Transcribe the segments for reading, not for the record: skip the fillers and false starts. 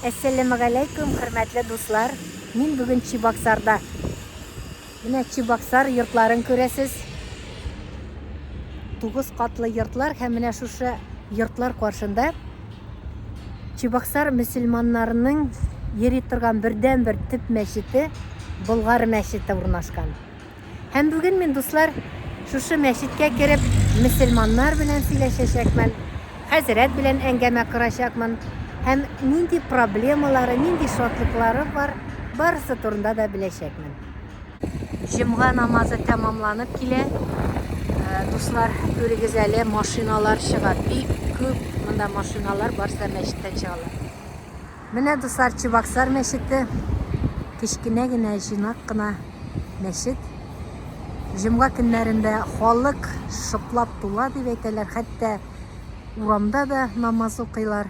Әссәләмегаләйкүм, хөрмәтле дуслар! Мин бүген Чебоксарда. Менә Чебоксар йортларын күрәсез. Тугыз катлы йортлар һәм менә шушы йортлар каршында Чебоксар мөселманнарының йөри торган бердәнбер төп мәчете Болгар мәчете урнашкан. Һәм бүген мин, дуслар, шушы мәчеткә кереп, мөселманнар белән сөйләшәчәкмен, хәзрәт белән әңгәмә корачакмын һәм нинди проблемалары, нинди шатлыклары бар, барысы турында да беләчәкмен. Җомга намазы тәмамланып килә. Э, дуслар, күрегез әле, машиналар чыга. Бик күп монда машиналар, барысы да мәчеттән чыгалар. Менә, дуслар, Чебоксар мәчете. Кечкенә генә, җыйнак кына мәчет. Җомга көннәрендә халык шыплап тула дип әйтәләр. Хәтта урамда да намаз укыйлар.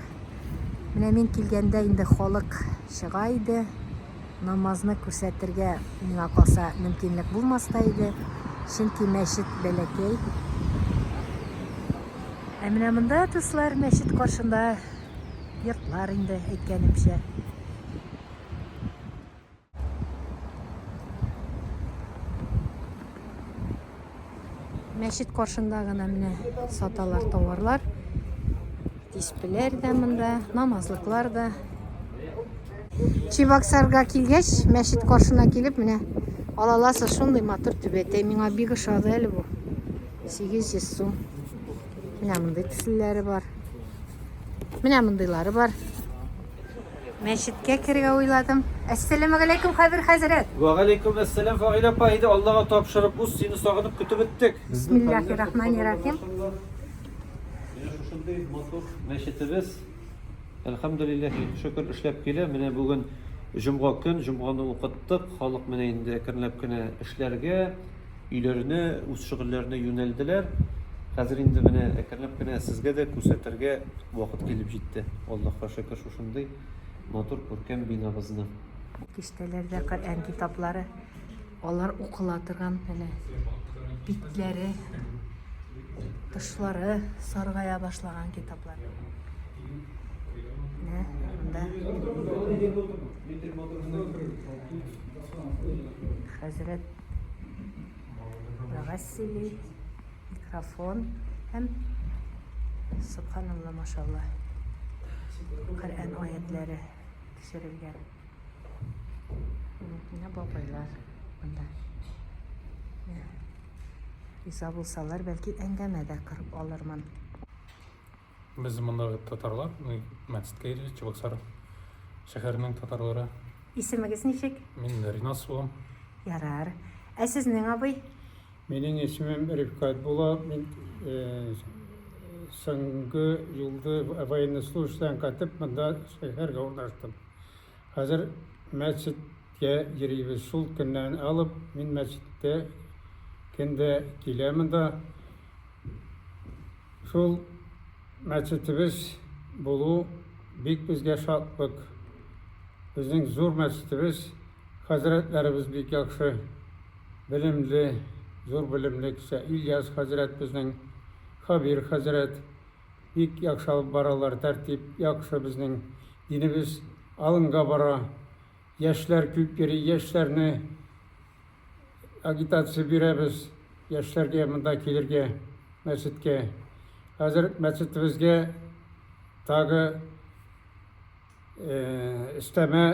Менә мин килгәндә инде халык чыга иде. Намазны күрсәтергә миңа калса мөмкинлек булмас та иде. Чөнки мәчет бәләкәй. Ә менә монда, дуслар, мәчет каршында Йортлар инде, әйткәнемчә. Мәчет каршында гына менә саталар товарлар. Тиспеләр дә монда, намазлыклар да. Чебоксарга килгәч, мәчет каршына килеп, менә ала аласыз шундый матур түбәтәй. Миңа бик ошады әле бу. 800 сум. Менә мондый төслеләре бар. Менә мондыйлары бар. Мәчеткә керергә уйладым. Әссәламегаләйкүм, Хәбир хәзрәт. Вәгаләйкүм әссәлам, Фагыйлә апа. Әйдә, Аллага тапшырып уз, сине сагынып көтеп беттек. Бисмиллахир-рахманир-рахим. Менә шушындый матур мәчетебез. Әлхәмдүлилләһи, шөкер эшләп килә. Менә бүген җомга көн, җомганы укыттык. Халык менә инде әкренләп кенә эшләргә, өйләренә, үз шөгыльләренә юнәлделәр. Хәзер инде менә әкренләп кенә сезгә дә күрсәтергә вакыт килеп җитте. Аллаһка шөкер, шушындый матур күркәм бинабызны. Киштәләрдә Коръән китаплары, алар укыла торган менә битләре, тышлары саргая башлаган китаплар. Менә монда хәзрәт Вәгазь сөйли, микрофон һәм Субханалла, машалла, Коръән аятләре төшерелгән. Менә бабайлар монда. Риза булсалар, бәлки әңгәмә дә корып алырмын. Без мондагы татарлар, мәчеткә йөрибез, Чебоксар шәһәренең татарлары. Исемегез ничек? Мин Ринас булам. Ярар. Ә сезнең абый? Минем исемем Рифкать була. Мин соңгы юлды военный службадан кайтып, монда шәһәргә урнаштым. Хәзер мәчеткә йөрибез. Шул көннән алып, мин мәчеттә көндә киләм монда. Шул мәчетебез булу бик безгә шатлык. Безнең зур мәчетебез, хәзрәтләребез бик яхшы, белемле, зур белемле кеше. Ильяс хәзрәт безнең, Хабир хәзрәт бик яхшы алып баралар, тәртип яхшы безнең. Динебез алынга бара. Яшьләр күп йөри, яшьләрне агитация бирәбез яшьләргә монда килергә, мәчеткә. Хәзер мәчетебезгә тагы өстәмә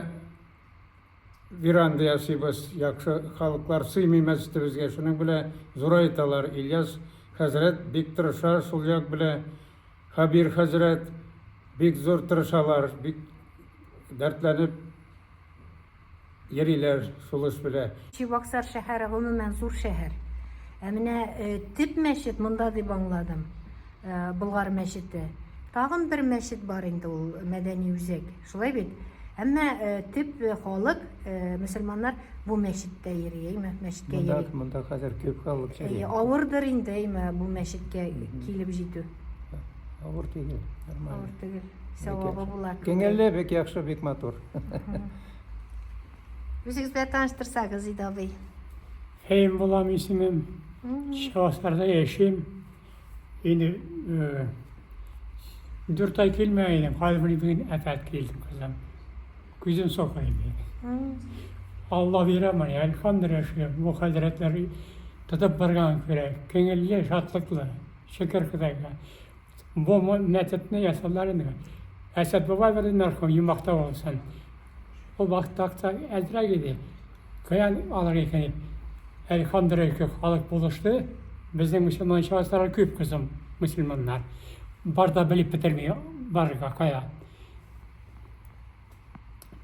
веранда ясыйбыз. Яхшы халыклар сыймый мәчетебезгә, шуның белән зурайталар. Ильяс хәзрәт бик тырыша шул як белән. Хәбир хәзрәт бик зур тырышалар, бик дәртләнеп Йөриләр шул эш белә. Чебоксар шәһәре гомумән зур шәһәр. Ә менә төп мәчет монда дип аңладым. Болгар мәчете. Тагын бер мәчет бар инде ул мәдәни үзәк. Шулай бит? Әмма төп халык, мөселманнар бу мәчеттә йөри, әйме? Мәчеткә йөри. Монда хәзер күп халык йөри. Авырдыр инде, әйме, бу мәчеткә килеп җитү. Авыр түгел, нормально. Авыр түгел. Савабы була. Күңелле, бик яхшы, бик матур. Үзегез белән таныштырсагыз иде, абый. Фәим булам исемем. Чабасарда яшим. Инде дүрт ай килмәгән идем. Хәзер менә бүген әпәт килдем, кызым. Күзем сукыр иде. Алла бирә моны, әлхәмдүлилләһ, шөкер. Бу хәзрәтләр тотып барган күрә, күңелле, шатлыклы. Шөкер Ходайга. Бу мәчетне ясадылар инде. Әсәт бабай бер мәрхүм йомакта булсын. Ул вакытта акча әзрәк иде. Каян алыр икән дип. Әлхәмдүлилләһ, халык булышты. Безнең мөселман чуашлары күп, кызым, мөселманнар. Бар да белеп бетерми барырга кая.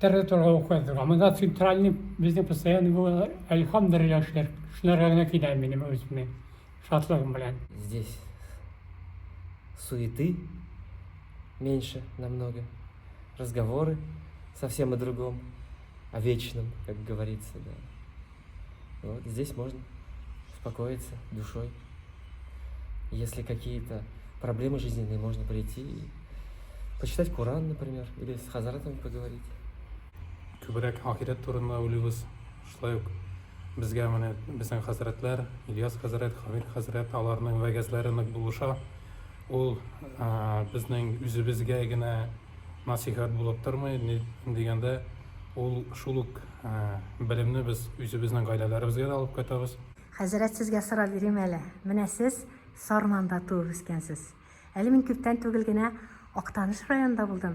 Төрле торга укыдык. Монда центральный безнең постоянный булалар. Әлхәмдүлилләһ, шөкер. Шуларга гына киләм минем үземнең шатлыгым белән. Здесь суеты меньше намного, разговоры совсем о другом, о вечном, как говорится, да. Вот здесь можно успокоиться душой. Если какие-то проблемы жизненные, можно прийти и почитать Коран, например, или с хазратом поговорить. Күбрәк ахирәт турында уйлыйбыз. Шулай ук безгә менә безнең хәзрәтләр, Ильяс хәзрәт, Хамил хәзрәт, аларның вәгазьләре нык булыша. Ул безнең үзебезгә генә насыйхәт булып тормый, ни дигәндә, ул шул ук белемне без үзебезнең гаиләләребезгә дә алып кайтабыз. Хәзрәт, сезгә сорап бирим әле. Менә сез Сарманда туып үскәнсез. Әле мин күптән түгел генә Актаныш районында булдым.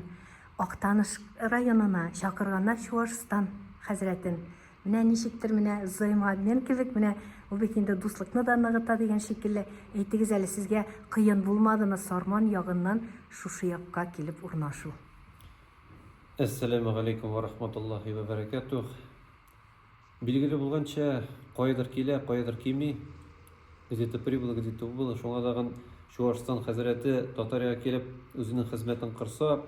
Актаныш районына чакырганнар Чуашстан хәзрәтен. Менә ничектер менә взаимообмен кебек, менә ул бит инде дуслыкны да ныгыта дигән шикелле. Әйтегез әле, сезгә кыен булмадымы Сарман ягыннан шушы якка килеп урнашу? Әссәләмү галәйкүм вә рахматуллаһи вә бәрәкәтүһ. Билгеле булганча, каядыр килә, каядыр кими. Где-то прибыло, где-то убыло. Шуңа тагын Чуашстан хәзрәте Татариягә килеп, үзенең хезмәтен корса,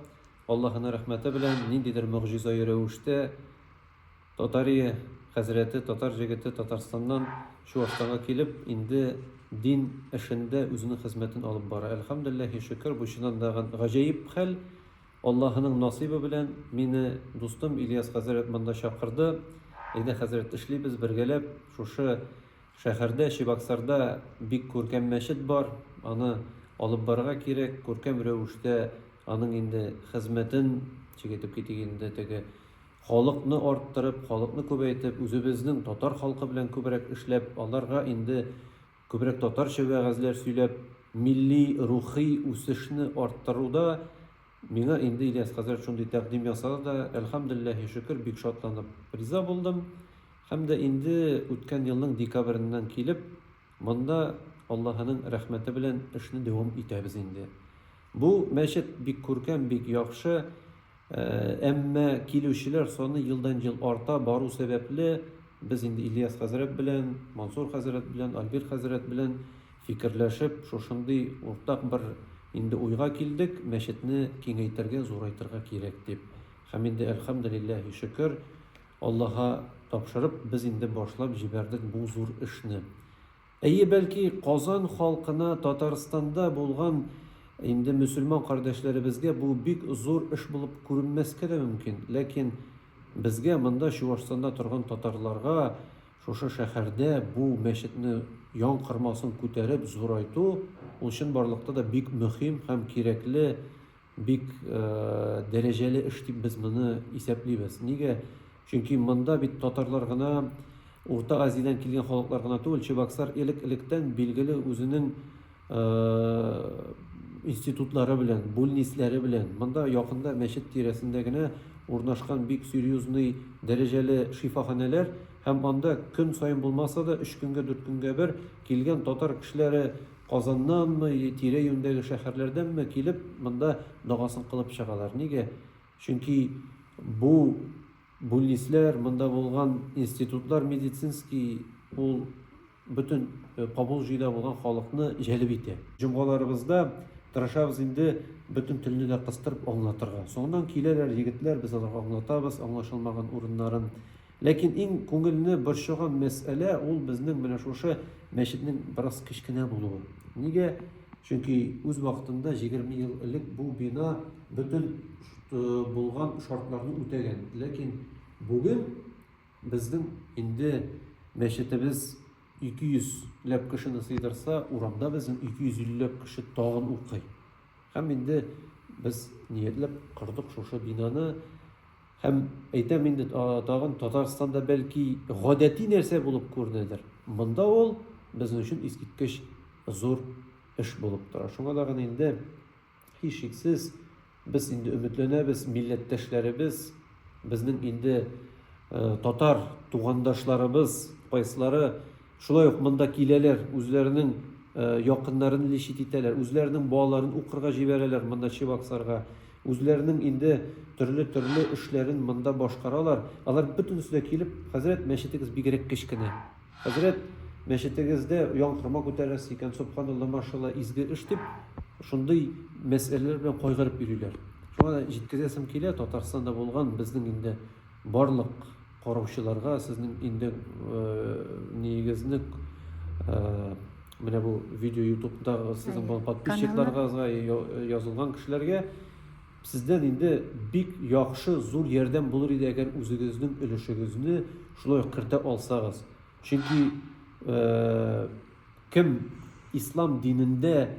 Аллаһының рәхмәте белән, ниндидер могҗизаи рәвештә Татария хәзрәте, татар җегете Татарстаннан Чуашстанга килеп, инде дин эшендә үзенең хезмәтен алып бара. Әлхәмдүлилләһи шөкер, бу чыннан да гаҗәеп хәл. Аллаһының насыйбы белән мине дустым Ильяс хәзрәт монда чакырды. Әйдә, хәзрәт, эшлибез бергәләп. Шушы шәһәрдә, Чебоксарда бик күркәм мәчет бар. Аны алып барырга кирәк. Күркәм рәвештә аның инде хезмәтен, ничек әйтеп китик инде, теге халыкны арттырып, халыкны күбәйтеп, үзебезнең татар халкы белән күбрәк эшләп, аларга инде күбрәк татарча вәгазьләр сөйләп, милли рухи үсешне арттыруда миңа инде Ильяс хәзрәт шундый тәкъдим ясады да, әлхәмдүлилләһи шөкер, бик шатланып риза булдым. Һәм дә инде үткән елның декабреннән килеп, монда Аллаһының рәхмәте белән эшне дәвам итәбез инде. Бу мәчет бик күркәм, бик яхшы. Әмма килүчеләр саны елдан-ел арта бару сәбәпле, без инде Ильяс хәзрәт белән, Мансур хәзрәт белән, Альбир хәзрәт белән фикерләшеп, шушындый уртак бер инде уйга килдек, мәчетне киңәйтергә, зурайтырга кирәк дип. Һәм инде, әлхәмделилләһи шөкер, Аллаһа тапшырып, без инде башлап җибәрдек бу зур эшне. Әйе, бәлки, Казан халкына, Татарстанда булган инде мөселман кардәшләребезгә бу бик зур эш булып күренмәскә дә мөмкин. Ләкин безгә, монда Чуашстанда торган татарларга, шушы шәһәрдә бу мәчетне яңкырмасын күтәреп, зурайту, ул чынбарлыкта да бик мөһим һәм кирәкле Бик дәрәҗәле эш дип без моны исәплибез. Нигә? Чөнки монда бит татарлар гына, Урта Азиядән килгән халыклар гына түгел, Чебоксар элек-электән билгеле үзенең институтлары белән, бүлнисләре белән. Монда якында мәчет тирәсендә генә урнашкан бик серьезный дәрәҗәле шифаханәләр һәм анда көн саен булмаса да, өч көнгә, дүрт көнгә бер килгән татар кешеләре Казаннанмы, тирә-юньдәге шәһәрләрдәнме килеп, монда догасын кылып чыгалар. Нигә? Чөнки бу бүлнисләр, монда булган институтлар медицинский, ул бөтен Поволжьеда булган халыкны җәлеп итә. Җомгаларыбызда тырышабыз инде бөтен телне дә кыстырып аңлатырга. Соңыннан киләләр егетләр, без аларга аңлатабыз аңлашылмаган урыннарын. Ләкин иң күңелне борчыган мәсьәлә ул безнең менә шушы мәчетнең бераз кечкенә булуы. Нигә? Чөнки үз вакытында 20 ел элек бу бина бөтен булган шартларны үтәгән. Ләкин бүген безнең инде мәчетебез 200 ләп кешене сыйдырса, урамда безнең 250 ләп кеше тагын укый. Һәм инде без ниятләп кордык шушы бинаны. Һәм әйтәм инде тагын, Татарстанда бәлки гадәти нәрсә булып күренәдер. Монда ул безнең өчен искиткеч зур эш булып тора. Шуңа тагын инде һичшиксез без инде өметләнәбез, милләттәшләребез, безнең инде татар тугандашларыбыз, кайсылары шулай ук монда киләләр, үзләренең якыннарын лечить итәләр, үзләренең балаларын укырга җибәрәләр монда Чебоксарга, үзләренең инде төрле-төрле эшләрен монда башкаралар. Алар бөтенесе дә килеп, хәзрәт, мәчетегез бигрәк кечкенә. Хәзрәт, мәчетегездә яңгырма күтәрәсез икән, собханалла, машалла, изге эш дип, шундый мәсьәләләр белән кайгырып йөриләр. Шуңа да җиткезәсем килә, Татарстанда булган безнең инде барлык караучыларга, сезнең инде ниегезне менә бу видео ютубтагы сезнең булган подписчикларга язылган кешеләргә сездән инде бик яхшы зур ярдәм булыр иде, әгәр үзегезнең өлешегезне шулай ук кертә алсагыз. Чөнки кем ислам динендә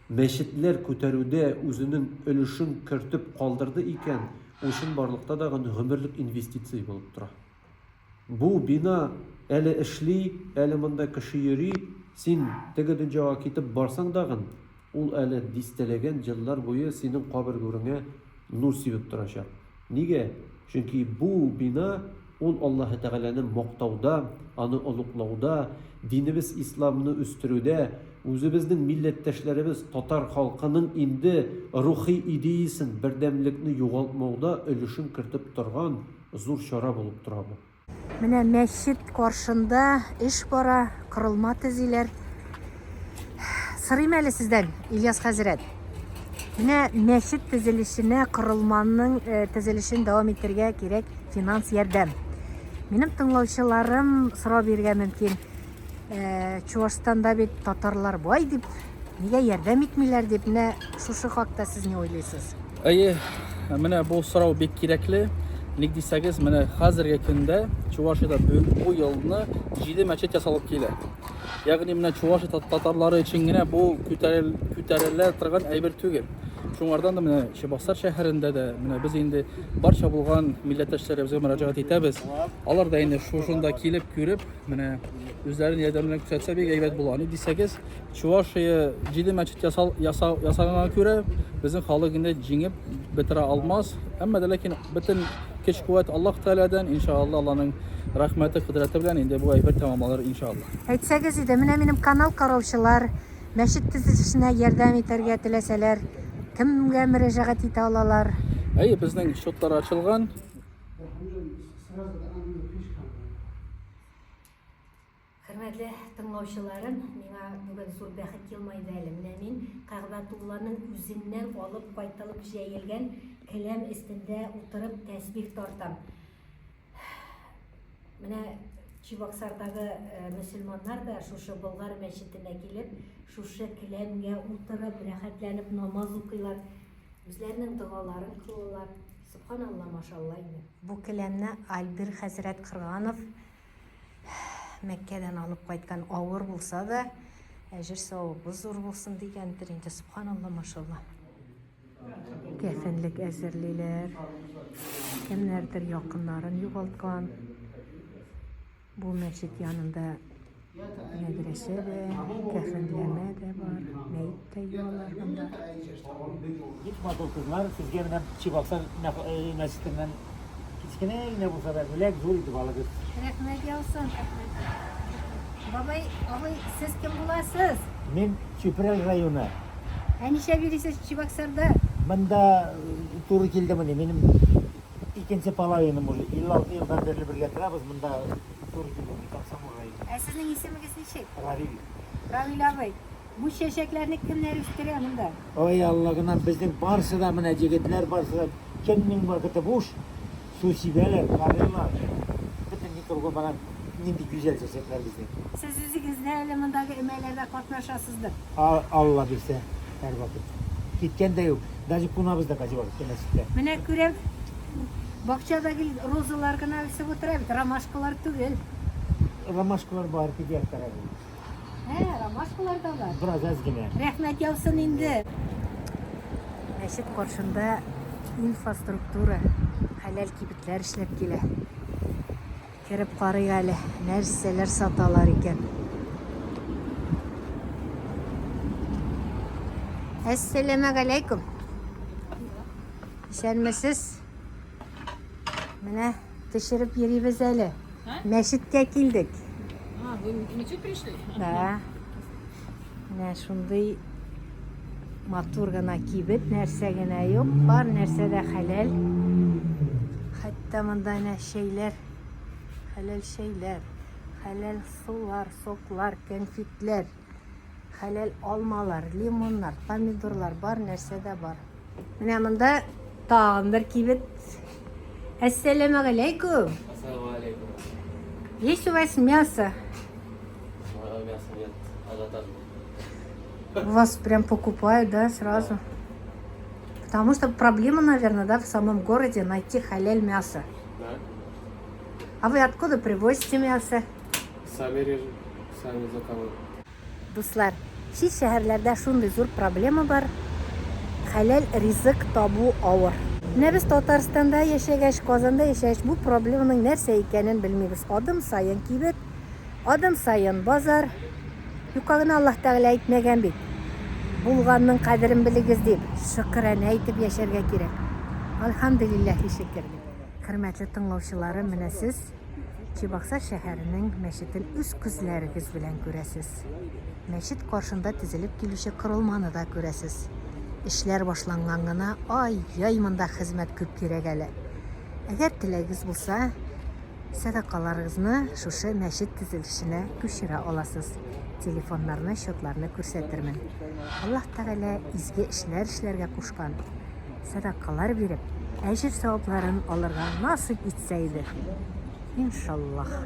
мәчетләр күтәрүдә үзенең өлешен кертеп калдырды икән, ул чынбарлыкта да гомерлек инвестиция булып тора. Бу бина әле эшли, әле монда кеше йөри, син теге дөньяга китеп барсаң дагын, ул әле дистәләгән еллар буе синең кабер гүреңә нур сибеп торачак. Нигә? Чөнки бу бина ул Аллаһы Тәгаләне мактауда, аны олуглауда, динебез исламны үстерүдә, үзебезнең милләттәшләребез татар халкының инде рухи идеясен, бердәмлекне югалтмауда өлешен кертеп торган зур чара булып тора бу. Менә мәчет каршында эш бара, корылма төзиләр. Сорыйм әле сездән, Ильяс хәзрәт. Менә мәчет төзелешенә, корылманың э, төзелешен дәвам итәргә кирәк финанс ярдәм. Минем тыңлаучыларым сорау бирергә мөмкин. Э, Чуашстанда бит татарлар бай дип, нигә ярдәм итмиләр дип, менә шушы хакта сез ни уйлыйсыз? Әйе, менә бу сорау бик кирәкле. Ник дисәгез, менә хәзерге көндә Чувашиядә бу елны 7 мәчет ясалып килә. Ягъни менә Чувашия татарлары өчен генә бу күтәрелә торган әйбер түгел. Шуңардан да менә Чебоксар шәһәрендә дә менә без инде барча булган милләттәшләребезгә мөрәҗәгать итәбез. Алар да инде шушында килеп күреп, менә үзләренең ярдәмнәрен күрсәтсә бик әйбәт була. Ник дисәгез, Чувашия җиде мәчет ясал, ясау, ясаганга күрә, безнең халык инде җиңеп бетерә алмас. Әмма дә ләкин бөтен көч куәт Аллаһ Тәгаләдән, иншалла, Аллаһның рәхмәте, кодрәте белән инде бу әйбер тәмамланыр, иншалла. Әйтсәгез иде, менә минем канал караучылар мәчет төзелешенә ярдәм итәргә теләсәләр, кемгә мөрәҗәгать итә алалар? Әйе, безнең счетлар ачылган. Хөрмәтле тыңлаучыларым, миңа бүген зур бәхет елмайды әле. Менә мин Кәгъбәтулланың үзеннән алып кайтылып җәелгән келәм өстендә утырып тәсбих тартам. Менә Чебоксардагы э, мөселманнар да шушы Болгар мәчетенә килеп, шушы келәмгә утырып, рәхәтләнеп намаз укыйлар, үзләренең догаларын кылалар. Сөбханалла, машалла инде. Бу келәмне Альбир хәзрәт Кырганов Мәккәдән алып кайткан, авыр булса да, әҗер савабы зур булсын дигәндер инде. Субханалла, машалла. Кәфенлек әзерлиләр. Кемнәрдер якыннарын югалткан. Бу мәчет янында мәдрәсә дә, кәфенләмә дә бар, мәет тә юалар монда. Бик матур кызлар, сезгә менә Чебоксар мәчетеннән кечкенә генә булса да бүләк, зур итеп алыгыз. Рәхмәт яусын. Бабай, абый, сез кем буласыз? Мин Чүпрәл районы. Ә нишләп йөрисез Чебоксарда? Монда туры килде менә, минем икенче половинам уже, 56 елдан бирле бергә торабыз, монда туры килде, Комсомол районы. Ә сезнең исемегез ничек? Равил. Равил абый, бу чәчәкләрне кемнәр үстерә монда? Ой, Алла гынам, безнең барсы да менә егетләр барсы да, кемнең вакыты буш, су сибәләр, карыйлар. Бөтен кругом бара нинди гүзәл чәчәкләр безнең. Сез үзегез дә әле мондагы өмәләрдә катнашасыздыр? Алла бирсә, һәрвакыт. Киткән дә юк. Даже кунабыз да кайсы вакытта мәчеттә. Менә күрәм, бакчада гел розалар гына үсеп утыра бит, ромашкалар түгел. Ромашкалар бар, педиатр. Ә, ромашкалар да бар. Бераз әз генә. Рәхмәт яусын инде. Мәчет каршында инфраструктура. Хәләл кибетләр эшләп килә. Кереп карыйк әле, нәрсәләр саталар икән. Әссәламәгаләйкүм. Исәнмесез? Менә төшереп йөрибез әле. Мәчеткә килдек. А, вы в мечеть пришли? Да. Менә шундый матур гына кибет, нәрсә генә юк, бар нәрсә дә хәләл. Хәтта монда әнә чәйләр, хәләл чәйләр, хәләл сулар, соклар, кәнфитләр, хәләл алмалар, лимоннар, помидорлар, бар нәрсә дә бар. Менә монда тагын бер кибет. Әссәламәгаләйкүм. Ассаламу алейкум. Есть у вас мясо? Мяса нет, ажиотаж У вас прям покупают, да, сразу? Да. Потому что проблема, наверное, да, в самом городе найти халяль мясо. Да. А вы откуда привозите мясо? Сами режем, сами закалываем. Дуслар, чит шәһәрләрдә шундый зур проблема бар, хәләл ризык табу авыр. Менә без Татарстанда яшәгәч, Казанда яшәгәч, бу проблеманың нәрсә икәнен белмибез. Адым саен кибет, адым саен базар. Юкка гына Аллаһ Тәгалә әйтмәгән бит. Булганның кадерен белегез дип, шөкранә итеп яшәргә кирәк. Альхамдулиллаһи шөкер дип. Хөрмәтле тыңлаучыларым, менә сез Чебоксар шәһәренең мәчетен үз күзләрегез белән күрәсез. Мәчет каршында тезелеп килүче корылманы да күрәсез. Эшләр башланган гына, ай-яй монда хезмәт күп кирәк әле. Әгәр теләгегез булса, сәдакаларыгызны шушы мәчет төзелешенә күчерә аласыз. Телефоннарны, счетларны күрсәтермен. Аллаһ Тәгалә изге эшләр эшләргә кушкан. Сәдакалар биреп, әҗер-савапларын алырга насыйп итсә иде. Иншаллаһ.